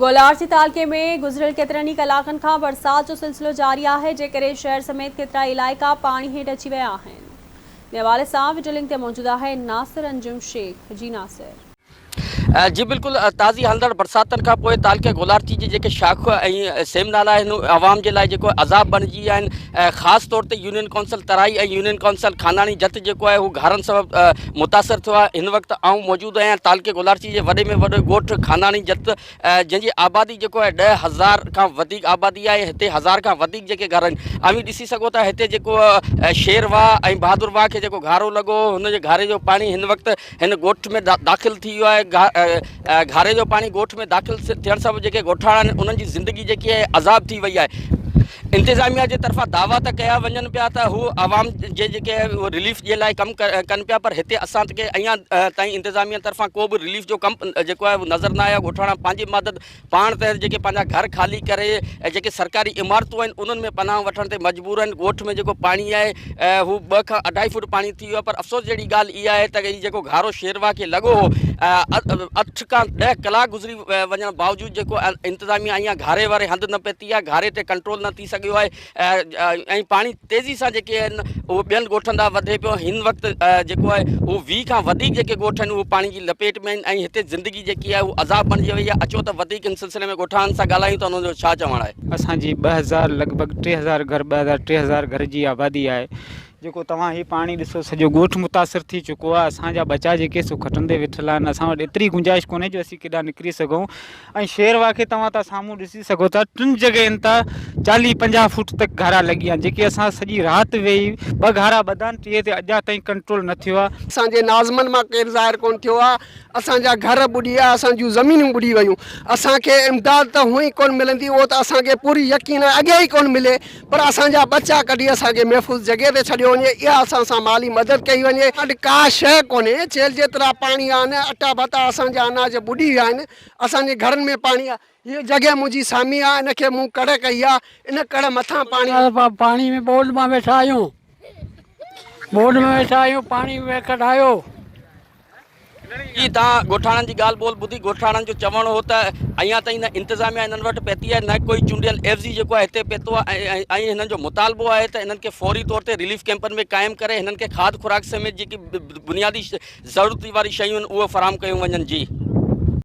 گولاڙچي تعلقي ۾ گذريل ڪيترن ئي ڪلاڪن کان برسات جو سلسلو جاري آهي، جنهن ڪري شهر سميت ڪيترائي علائقا پاڻي هيٺ اچي ويا آهن. ان حوالي سان وڊيو لنڪ تي موجود آهي ناصر انجم شيخ، جي ناصر. جي بلڪل تازي هلندڙ برساتن کان پوء تعلقي گولاڙچي جي جيڪي شاخ ۽ سيم نالا آهن اهي عوام جي لاء جيڪو عذاب بڻجي ويا آهن خاص طور تي union council Tarai ۽ union council Khandani Jat جيڪو آهي هو گهارن سبب متاثر ٿيو آهي هن وقت آئون موجود آهيان تعلقي گولاڙچي جي وڏي ۾ وڏو ڳوٺ خانداڻي جت جنهن جي آبادي جيڪو آهي 10,000 کان وڌيڪ آبادي آهي هتي هزار کان وڌيڪ جيڪي گهر آهن اوهين ڏسي سگهو ٿا هتي جيڪو شير واهه ۽ بهادر واهه کي جيڪو گهارو لڳو هن جي گهاري جو پاڻي هن وقت هن ڳوٺ ۾ داخل ٿي ويو آهي گهاري جو پاڻي ڳوٺ ۾ داخل ٿيڻ سبب جيڪي ڳوٺاڻا آهن انهن جي زندگي جيڪي آهي عذاب ٿي وئي آهي انتظاميا جي طرفان دعويٰ ته ڪيا وڃن پيا ته هو عوام جي جيڪي رليف جي لاء ڪم ڪن پيا پر هتي اسان کي اڃا تائين انتظاميا طرفان ڪو به رليف جو ڪم جيڪو آهي نظر نه آيو ڳوٺاڻا پنهنجي مدد پاڻ تحت جيڪي پنهنجا گهر خالي ڪري ۽ جيڪي سرڪاري عمارتون آهن انهن ۾ پناهه وٺڻ تي مجبور آهن ڳوٺ ۾ جيڪو پاڻي آهي هو ٻه کان اڍائي فوٽ پاڻي ٿي ويو آهي پر افسوس جهڙي ڳالهه اها آهي ته هي جيڪو گهارو شيرواهه کي لڳو هو اٺ کان ڏهه ڪلاڪ گذري وڃڻ باوجود جيڪو انتظاميا اڃا گهاري واري هنڌ نه پهتي آهي گهاري تي ڪنٽرول نه ٿي سگهيو آهي ۽ پاڻي تيزي سان جيڪي آهن اهو ٻين ڳوٺن ڏانهن وڌي پيو هن وقت جيڪو آهي اهو 20 کان وڌيڪ جيڪي ڳوٺ آهن اهو پاڻي جي لپيٽ ۾ آهن ۽ هتي زندگي جيڪي آهي اهو عذاب بڻجي وئي آهي اچو ته وڌيڪ ان سلسلي ۾ ڳوٺاڻن سان ڳالهايون ته انهن جو ڇا چوڻ آهي. اسان جي 2000 لڳ ڀڳ 3000 گهر 2000 3000 گهر جي آبادي آهي جيڪو توهان هي پاڻي ڏسو سڄو ڳوٺ متاثر ٿي چڪو آهي اسان جا ٻچا جيڪي سو کٽن تي ويٺل آهن اسان وٽ ايتري گنجائش ڪونهي جو اسين ڪيڏانهن نڪري سگهون ۽ شير واهه کي توهان ته سامهون ڏسي سگهو ٿا ٽن جڳهين تان چاليهه پنجاهه فوٽ تڪ گهارا لڳي ويا آهن جيڪي اسان سڄي رات ويهي ٻه گهارا ٻڌا آهن ٽئين تي اڄا تائين ڪنٽرول نه ٿيو آهي. اسان جي ناظمن مان ڪير ظاهر ڪونه ٿيو آهي اسان جا گهر ٻڏي ويا اسان جون زمينون ٻڏي ويون اسان کي امداد ته هونئن ئي ڪونه ملندي اهو ته اسان کي پوري يقين آهي اڳي ئي ڪونه ملي پر اسان جا ٻچا ڪڍي اسان کي محفوظ جڳهه تي ڇڏيو وڃي اها اسان سان مالي مدد ڪئي وڃي. اسان وٽ ڪا شيء ڪونهي چيلهه جيترا پاڻي آهن اٽا ڀتا اسان جا اناج ٻڏي ويا آهن اسان جي گهرن ۾ پاڻي آهي هيء جڳهه منهنجي سامهين آهي ان کي مون ڪڙهه ڪئي آهي ان ڪڙهه مٿان پاڻي. اسان پاڻي ۾ ٻوڏ مان ويٺا آهيون ٻوڏ ۾ ويٺا آهيون پاڻي ۾ ڪڍايو. جي تان ڳوٺاڻن جي ڳالهه ٻولهه ٻڌي ڳوٺاڻن جو چوڻ هو ته اڃا تائين نه انتظاميا انهن وٽ پهتي آهي نه ڪوئي چونڊيل عيوضي جيڪو آهي هتي پهتو آهي ۽ هنن جو مطالبو آهي ته انهن کي فوري طور تي رليف ڪيمپن ۾ قائم ڪري هنن کي کاڌ خوراڪ سميت جيڪي بنيادي ضرورت واري شيون آهن اهي فراهم ڪيون وڃن جي.